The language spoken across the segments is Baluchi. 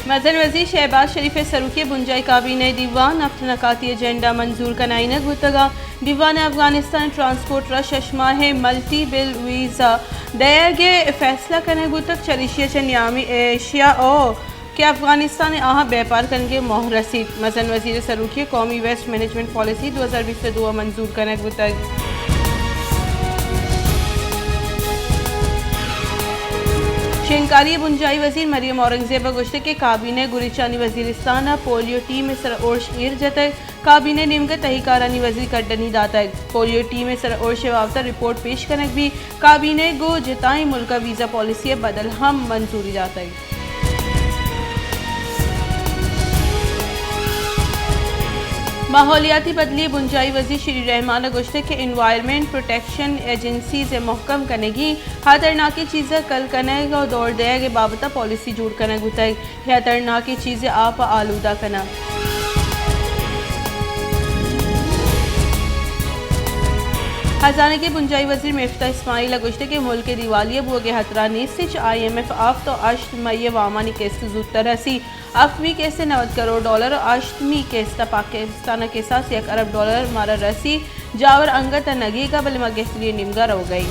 مزن وزیر شہباز شریف ءِ سروکی ءَ بنجاہی کابینہ ءِ دیوان ءَ ہفت نکاتی ایجنڈا منظور کنائینگ بوتگ ءُ دیوان ءَ افغانستان ٹرانسپورٹ ءَ را شش ماہ ءِ ملٹی بل ویزا دئیگ ءِ فیصلہ کنگ بوتگ۔ چریشی ءَ چہ نیامی ایشیا ءُ کہ افغانستان ءَ آہاں بیپار کنگ ءِ موہ رسیت۔ مزن وزیر ءِ سروکی ءَ قومی ویسٹ مینجمنٹ پالیسی دو ہزار بیست ءُ دو ءَ منظور کنگ بوتگ۔ شنگکاری ءِ بنجاہی وزیر مریم اورنگزیب ءَ گوشتگ کہ کابینہ ءَ گریچانی وزیرستان ءَ پولیو ٹیم ءِ سرا ارش ایر جتگ۔ کابینہ ءِ نیمگ ءَ تہی کارانی وزیر کڈنی داتگ۔ پولیو ٹیم ءِ سرا ارش ءِ بابت ءَ رپورٹ پیش کنگ بیت۔ کابینہ ءَ گوں جتائیں ملک ءَ ویزا پالیسی ءِ بدل ہم منظوری داتگ۔ ماحولیاتی بدلی ءِ بنجاہی وزیر شیری رحمان ءَ گوشتگ کہ انوائرمنٹ پروٹیکشن ایجنسیز ءِ مہکم کنگی، ہترناکیں چیز ءَ کل کنگ ءُ دور دئیگ ءِ بابت ءَ پالیسی جوڑ کنگ بوتگ۔ ہترناکیں چیز ءَ آپ ءَ آلودہ کناں۔ ہزانگی ءِ بنجاہی وزیر مفتاح اسماعیل ءَ گوشتگ کہ ملک ءِ دیوالیہ بوگ ءِ ہترہ نیست، چہ آئی ایم ایف ءَ ہفت ءُ ہشت مئی ءِ وامانی قسط زوتر رسی۔ ہفتمی قسط نود کروڑ ڈالر ءُ ہشتمی قسط ءَ پاکستان ءَ کساس یک ارب ڈالر مارا رسی۔ جاور انگت ءَ نگیگ ءَ، بلے ما گہتری ءِ نیمگ ءَ روگ ءَ ایں۔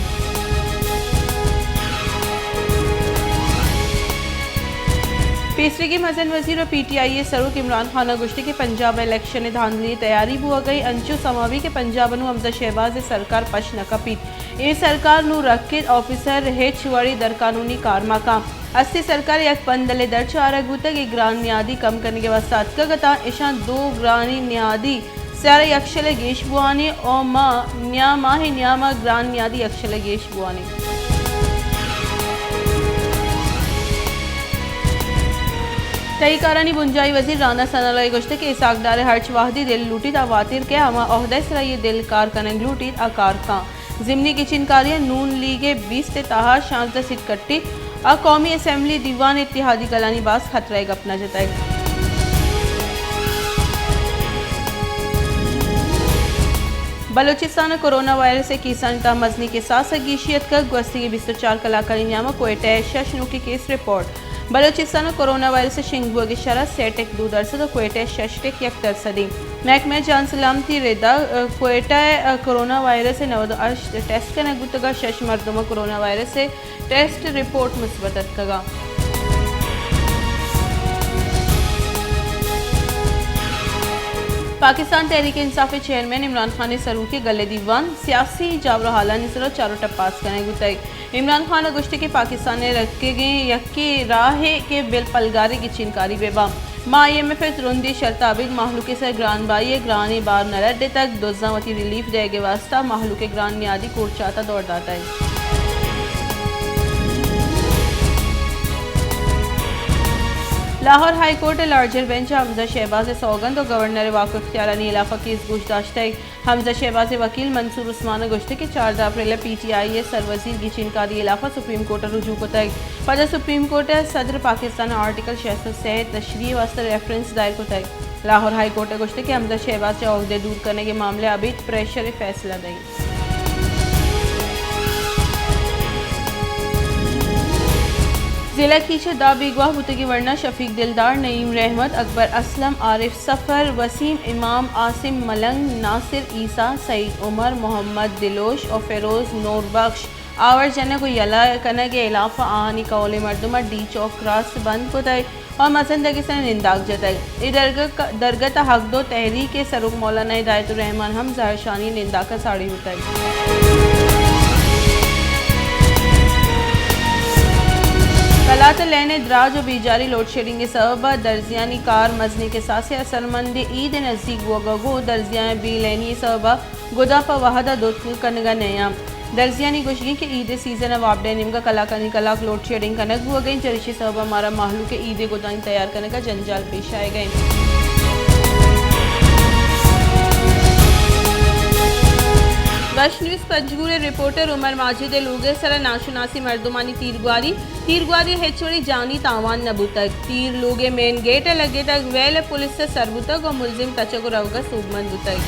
پیسریگیں مزن وزیر ءُ پی ٹی آئی ءِ سروک عمران خان ءَ گوشتگ کہ پنجاب ءَ الیکشن ءِ دھاندلی ءِ تیاری بوگ ءَ اِنت، انچو سما بیت کہ پنجاب ءَ نوں حمزہ شہباز ءِ سرکار پش نہ کپیت۔ اے سرکار نوں رکت، آفیسر ہچ وڑیں درقانونی کار مہ کن۔ ہستیں سرکار ءَ یک پندلے در چارگ بوتگ، اے گران نیادی کم کنگ ءِ واستہ اتکگ اتاں، اشاں دو گرانی نیادی سیارہ یکشل ءَ گیش بوان ایں ءُ ما نیا ماہ ءِ نیام ءَ گران نیادی یکشل ءَ گیش بوان ایں۔ تہی کارانی بنجاہی وزیر رانا ثناء اللہ ءَ گوشتگ کہ اسحاق ڈار ءِ ہرچ وہدی دل لوٹیت آ واتر کئیت، ہما عہدہ ءِ سرا آئی ءَ دل کار کنگ لوٹیت آ کار کن۔ ضمنی گچین کاری ءَ نون لیگ ءِ بیست ءِ تہا شانزدہ سیٹ کٹیت ءُ قومی اسمبلی دیوان ءَ اتحادی گلانی باسک خطرہ ءِ گپ نہ جتگ۔ بلوچستان ءَ کرونا وائرس ءِ کیسانی تہا مزنیں کساس ءَ گیشی اتکگ۔ گوستگیں بیست ءُ چار کلاکانی نیام ءَ کوئٹہ ءَ شش نوکیں کیس رپورٹ۔ بلوچستان ءَ کرونا وائرس ءِ شنگ بوگ ءِ شرح سے ٹک دو درسد ءُ کوئٹہ ءَ شش ٹک یک درسد اِنت۔ محکمہ جان سلامتی ءِ ردا، ءَ، کوئٹہ ءَ کرونا وائرس ءِ نود ءُ ہشت ٹیسٹ کنگ بوتگ ءُ شش مردم ءَ کرونا وائرس ءِ ٹیسٹ رپورٹ مثبت اتکگ اَنت۔ پاکستان تحریک انصاف ءِ چیئرمین عمران خان ءِ سروکی ءَ گل ءِ دیوان سیاسی جاور ءُ حالانی سرا چار ءُ ٹپاس کنگ بوتگ۔ عمران خان ءَ گوشتگ کہ پاکستان ءِ رکگیں یکیں راہے کہ بل پلگار ءِ گچین کاری بہ باں۔ ما آئی ایم ایف ءِ ترندیں شرط ءَ ابید مہلوک ءِ سر گران بہائی ءِ گرانیں بار نہ لڈتگ، دزاں وتی ریلیف دئیگ ءِ واستہ مہلوک ءِ گران نیادی کورٹ چات ءَ دور داتگ۔ لاہور ہائی کورٹ ءِ لارجر بینچ ءَ حمزہ شہباز ءِ سوگند ءُ گورنر ءِ واک ءُ اختیارانی ہلاپ ءَ کیس گوش داشتگ۔ حمزہ شہباز ءِ وکیل منصور عثمان ءَ گوشتگ کہ چاردہ اپریل ءَ پی ٹی آئی ءِ سروزیر گچین کاری ءِ ہلاپ ءَ سپریم کورٹ ءَ رجوع کتگ۔ پدا سپریم کورٹ ءَ صدر پاکستان ءَ آرٹیکل شش سد سے ءِ تشریح ءِ واستہ ریفرنس دائر کتگ۔ لاہور ہائی کورٹ ءَ گوشتگ کہ حمزہ شہباز ءِ چہ عہدہ دور کنگ ءِ معاملہ ءَ ابید پریشر ءِ فیصلہ دئیں۔ ضلع کیچ ءَ دہ بیگواہ بوتگیں ورنا شفیق دلدار، نعیم رحمت، اکبر اسلم، عارف سفر، وسیم امام، عاصم ملنگ، ناصر عیسی، سعید عمر، محمد دلوش ءُ فیروز نور بخش آور جنگ ءُ یلہ کنگ ءِ ہلاپ ءَ آہانی کہولیں مردماں ڈی چوک کراس بند کتگ ءُ مزن دگہ سرا ننداک جتگ۔ اے درگت، درگت ءَ حق دو تحریک ءِ سروک مولانا ہدایت الرحمان ہم زہرشانی ءِ ننداک ءَ ساڑی بوتگ۔ کلات ءِ لین ءِ دراج ءُ بیجاری لوڈ شیڈنگ ءِ سبب ءَ درزیانی کار مزنیں کساسے ءَ اثرمند۔ عید ءِ نزیک بوگ ءَ گوں درزیاں بے لینی ءِ سبب ءَ گداں پہ وہد ءَ دوتک کنگ ءَ نہ اَنت۔ درزیانی گوشگ اِنت کہ عید ءِ سیزن ءَ وابڈا ءِ نیمگ ءَ کلاکانی کلاک لوڈ شیڈنگ کنگ بوگ ءَ اِنت، چریشی ءِ سبب ءَ مارا مہلوک ءِ عید ءِ گدانی تیار کنگ ءَ جنجال پیش آیگ ءَ اِنت۔ وش نیوز پنجگور ءِ رپورٹر عمر ماجد ءِ لوگ ءِ سرا ناشناسیں مردمانی تیرگواری، تیرگواری ءَ ہچ وڑیں جانی تاوان نہ بوتگ۔ تیر لوگ ءِ مین گیٹ ءَ لگتگ، ویل ءَ پولیس ءَ سر بوتگ ءُ ملزم تچگ ءُ روگ ءَ سوبمند بوتگ۔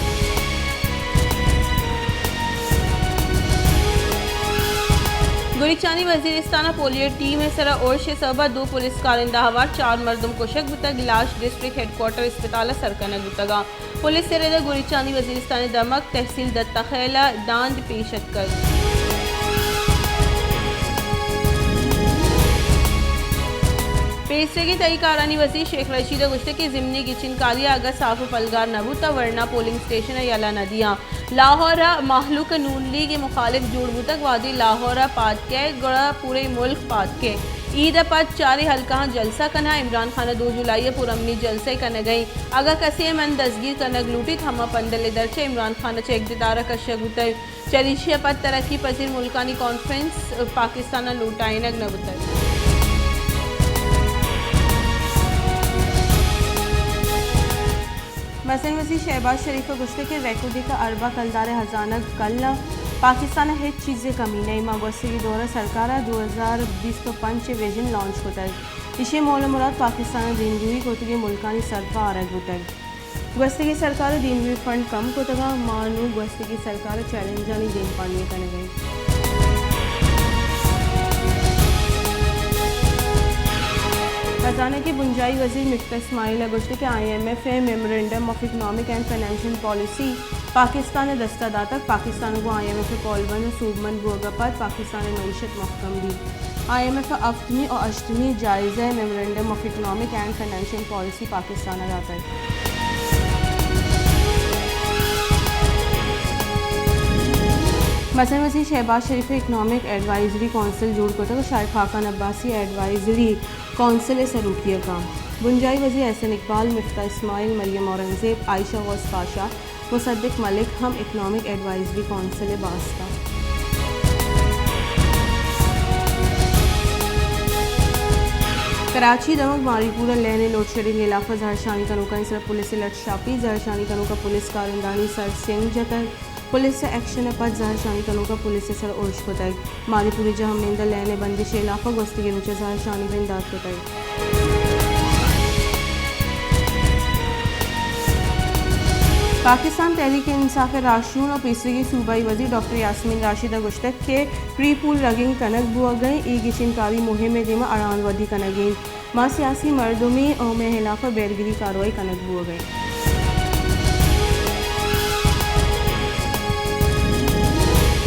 گوریچانی وزیرستان ءَ پولیو ٹیم ءِ سرا ارش ءِ سبب ءَ دو پولیس کارندہ ہوار چار مردم کشگ بوتگ، لاش ڈسٹرکٹ ہیڈ کوارٹر اسپتال ءَ سر کنگ بوتگ اَنت۔ پولیس ءِ رد ءَ گوریچانی وزیرستان ءِ دمگ تحصیل دتہ خیل ءَ دانج پیش اتکگ۔ پیسریگیں تہی کارانی وزیر شیخ رشید ءَ گوشتگ کہ ضمنی گچین کاری ءَ اگاں صاف ءُ پلگار نہ بوت تہ ورنا پولنگ اسٹیشن ءَ یلہ نہ دیاں۔ لاہور ءَ مہلوک نون لیگ ءِ مخالف جوڑ بوتگ، وہدے لاہور ءَ پاد کئیت گڑا پورے ملک پاد کئیت۔ عید ءَ پد چاریں حلقہاں جلسہ کناں، عمران خان ءَ دو جولائی ءَ پرامنی جلسہ کنگ ءَ اِنت، اگاں کسے ءَ من دزگیر کنگ لوٹیت ہما پندل ءِ درچ ءَ عمران خان ءَ چہ اقتدار ءَ کشگ بوتگ۔ چریشی ءَ پد ترقی پذیر ملکانی کانفرنس پاکستان ءَ لوٹائینگ نہ بوتگ۔ مزن وزیر شہباز شریف ءَ گوشتگ کہ ریکوڈک ءَ ارباں کلدار ءِ ہزانگ کل اَنت، پاکستان ءَ ہچ چیزے کمی نہ اِنت، ما گوستگیں دور ءَ سرکار ءَ دو ہزار بیست ءُ پنچ ءِ ویژن لانچ کتگ، ایشی ءِ مول ءُ مراد پاکستان ءَ دیمروئی کتگیں ملکانی سرپد آرگ بوتگ۔ گوستگیں سرکار ءَ دیمروئی فنڈ کم کتگ اَنت، ما نوں گوستگیں سرکار ءِ چیلنجانی دیمپانی ءَ کنگ ءَ ایں۔ خزانہ ءِ بنجاہی وزیر مفتاح اسماعیل ءَ گوشتگ کہ آئی ایم ایف ءِ memorandum of economic and financial policy Pakistan ءَ دست ءَ داتگ، پاکستان ءَ گوں آئی ایم ایف ءِ کولبند ءُ سوبمند بوگ ءَ پد پاکستان ءِ معیشت مھکم بیت۔ آئی ایم ایف ءَ ہفتمی ءُ ہشتمی جائزہ ءِ memorandum of economic and financial policy Pakistan ءَ داتگ۔ مزن وزیر شہباز شریف ءَ اکنامک ایڈوائزری کونسل جوڑ کتگ ءُ شاہد خاقان عباسی ایڈوائزری کونسل ءِ سروکی ءَ کنت۔ بنجاہی وزیر احسن اقبال، مفتاح اسماعیل، مریم اورنگزیب، عائشہ غوث پاشا، مصدق ملک ہم اکنامک ایڈوائزری کونسل ءِ باسک اَنت۔ کراچی ءِ دمگ ماری پور ءَ لین ءِ لوڈشیڈنگ ءِ ہلاپ ءَ زہرشانی کنوکانی سرا پولیس ءِ لٹ شاپی، زہرشانی کنوک ءَ پولیس کارندہانی سر سنگ جتگ، پولیس ءِ ایکشن ءَ پد زہرشانی کنوک ءَ پولیس ءِ سرا ارش کتگ۔ ماری پور ءِ جہمنند ءَ لین ءِ بندش ءِ ہلاپ ءَ گوستگیں روچ ءَ زہرشانی بندات کتگ۔ پاکستان تحریک انصاف ءِ راہشون ءُ پیسریگیں صوبائی وزیر ڈاکٹر یاسمین راشد ءَ گوشتگ کہ پری پول رگنگ کنگ بوگ ءَ اِنت، اے گچین کاری مہم ءِ دیم ءَ اڑاند ودی کنگ ءَ اِنت۔ ما سیاسی مردم ایں ءُ مئے ہلاپ ءَ بیرگری کاروائی کنگ بوگ ءَ اِنت۔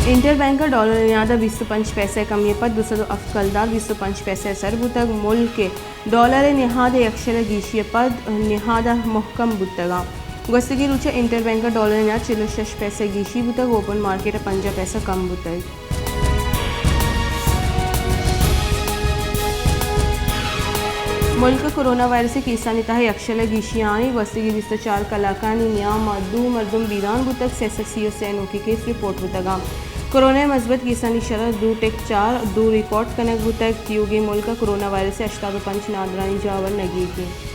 انٹر بینک ءَ ڈالر ءِ نہاد ءَ بیست ءُ پنچ پیسہ ءِ کمی ءَ پد دو سد ءُ ہفت کلدار بیست ءُ پنچ پیسہ ءَ سر بوتگ۔ ملک ءِ ڈالر ءِ نہاد ءِ یکشل ءِ گیشی ءَ پد نہاد ءَ مھکم بوتگ اَنت۔ گوستگیں روچ ءَ انٹر بینک ءَ ڈالر ءِ نہاد چل ءُ شش پیسہ گیشی بوتگ، اوپن مارکیٹ ءَ پنجاہ پیسہ کم بوتگ۔ ملک ءَ کرونا وائرس ءِ کیسانی تہا یکشل ءِ گیشی آنی، گوستگیں بیست ءُ چار کلاکانی نیام ءَ دو مردم بیران بوتگ، سئے سد سی ءُ سئے نوکیں کیس رپورٹ بوتگ اَنت۔ کرونا ءِ مثبت کیسانی شرح دو ٹک چار دو ریکارڈ کنگ بوتگ۔ تیوگیں ملک ءَ کرونا وائرس ءِ ہشتاد ءُ پنچ نادراہیں جاور نگیگ اَنت۔